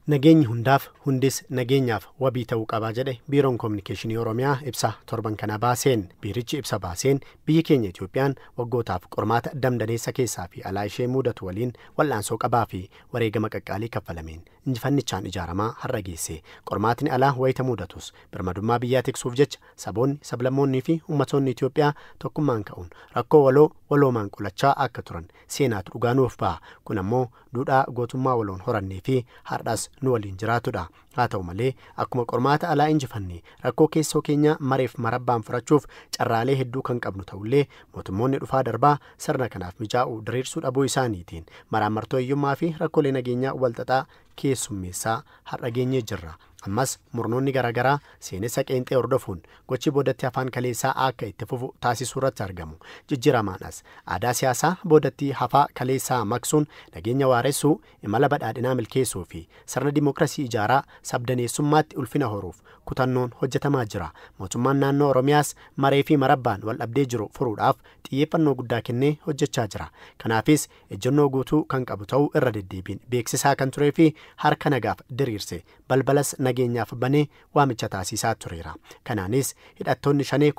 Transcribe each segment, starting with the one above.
Nageenyi hundaaf hundis nageenyaaf wabii ta'uu qabaa jedhe Biiroon Kominikeeshinii Oromiyaa ibsa torban kana baaseen. Biirichi ibsa baaseen biyyi keenya Itoophiyaan waggootaaf qormaata damdaneessa keessaa fi alaa ishee mudatu waliin wal'aansoo qabaa fi wareegama qaqqaalii kaffalameen injifannichaan ijaaramaa har'a geesse. Qormaatni alaa wayita mudatus birmadummaa biyyaa tiksuuf jecha saboonni, sablammoonnii fi uummattoonni Itoophiyaa tokkummaan ka'uun rakkoo waloo waloomaan qolachaa akka turan seenaatu dhugaa nuuf ba'a. Kun ammoo duudhaa gootummaa waloon horannee fi har'as nu waliin jiraatudha. Haa ta'u malee akkuma qormaata alaa injifanne rakkoo keessoo keenyaa mareef marabbaan furachuuf carraalee hedduu kan qabnu ta'ullee mootummoonni dhufaa darbaa sirna kanaaf mijaa'u diriirsuu dhabuu isaaniitiin maraamartoo hiyyummaa fi rakkoolee nageenyaa walxaxaa keessummeessaa har'a geenyee jirra. Ammas murnoonni garaagaraa seenessa qeenxee hordofuun gochi boodatti afaan kaleessaa akka itti fufu taasisuu irratti argamu. Jijjiiramaanas aadaa siyaasaa boodatti hafaa kaleessaa maqsuun nageenya waaressuu, imala badhaadhinaa milkeessuu fi sirna dimookiraasii ijaaraa sabdaneessummaatti ulfina horuuf kutannoon hojjetamaa jira. Mootummaan naannoo Oromiyaas maree fi marabbaan wal dhabdee jiru furuudhaaf xiyyeeffannoo guddaa kennee hojjechaa jira. Kanaafis ejjennoo guutuu kan qabu ta'uu irra deddeebiin beeksisaa kan turee fi harka nagaaf diriirse balbalas nageenyaaf banee waamicha taasisaa tureera. Kanaanis hidhattoonni shanee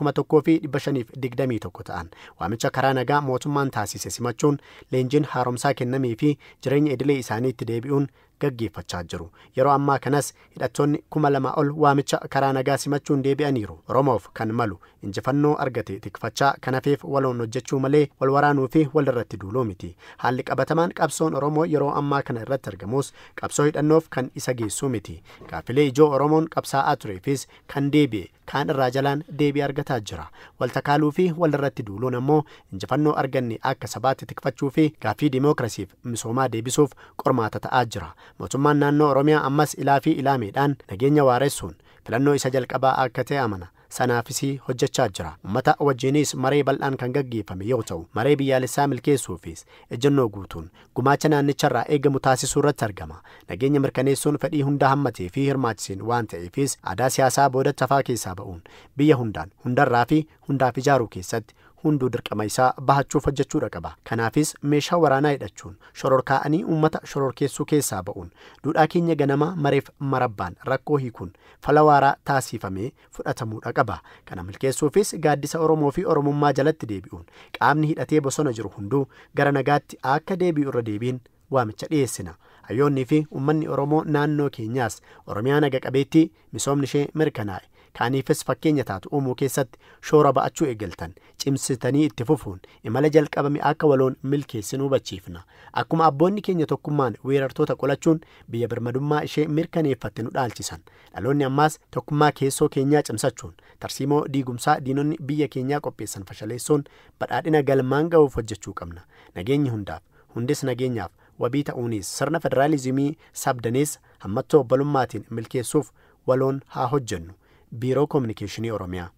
1521 ta'an waamicha karaa nagaa mootummaan taasise simachuun leenjiin haaromsaa kennamee fi jireenya idilee isaaniitti deebi'uun gaggeeffachaa jiru. Yeroo ammaa kanas hidhattoonni 2000 ol waamicha karaa nagaa simachuun deebi'aniiru. Oromoof kan malu injifannoo argate tikfachaa kan hafeef waloon hojjechuu malee wal waraanuu fi walirratti duuluu miti. Haalli qabatamaan qabsoon Oromoo yeroo ammaa kana irratti argamus qabsoo hidhannoof kan isa geessuu miti. Gaaffilee ijoo Oromoon qabsaa'aa tureefis kan deebi'e kaan irraa jalaan deebii argataa jira. Waltakaaluu fi walirratti duuluun ammoo injifannoo arganne akka sabaatti tikfachuu fi gaaffii dimookiraasiif misoomaa deebisuuf qormaata ta'aa jira. Mootummaan naannoo Oromiyaa ammas ilaa fi ilaameedhaan nageenya waaressuun filannoo isa jalqabaa akka ta'e amana. Sanaafis hojjechaa jira. Uummata wajjinis maree bal'aan kan gaggeeffame yoo ta'u, maree biyyaalessaa milkeessuufis ejjennoo guutuun gumaacha naannicharraa eegamu taasisuu irratti argama. Nageenya mirkaneessuun fedhii hunda hammatee fi hirmaachiseen waan ta'eefis aadaa siyaasaa boodatti hafaa keessaa ba'uun biyya hundaan hundarraa fi hundaaf ijaaruu keessatti hunduu dirqama isaa bahachuuf hojjechuudha qaba. Kanaafis meeshaa waraanaa hidhachuun shororkaa'anii uummata shororkeessuu keessaa ba'uun duudhaa keenya ganamaa mareef marabbaan rakkoo hiikuun fala waaraa taasifamee fudhatamuudha qaba. Kana milkeessuufis gaaddisa Oromoo fi Oromummaa jalatti deebi'uun qaamni hidhatee bosona jiru hunduu gara nagaatti akka deebi'u irra deebiin waamicha dhiyeessina. Hayyoonnii fi uummanni Oromoo naannoo keenyaas Oromiyaa naga qabeettii misoomni ishee mirkanaa'e kaaniifis fakkeenya taatu uumuu keessatti shoora ba'achuu eegaltan cimsitanii itti fufuun imala jalqabame akka waloon milkeessinu hubachiifna. Akkuma abboonni keenya tokkummaan weerartoota qolachuun biyya birmadummaa ishee mirkaneeffatte nu dhaalchisan. Dhaloonni ammaas tokkummaa keessoo keenyaa cimsachuun tarsiimoo diigumsaa diinonni biyya keenyaa qopheessan fashaleessuun badhaadhina galmaan ga'uuf hojjechuu qabna. Nageenyi hundaaf hundis nageenyaaf wabii ta'uunis sirna federaalizimii sabdaneessa hammattoo obbolummaatiin milkeessuuf waloon haa hojjennu. Biiroo Kominikeeshinii Oromiyaa.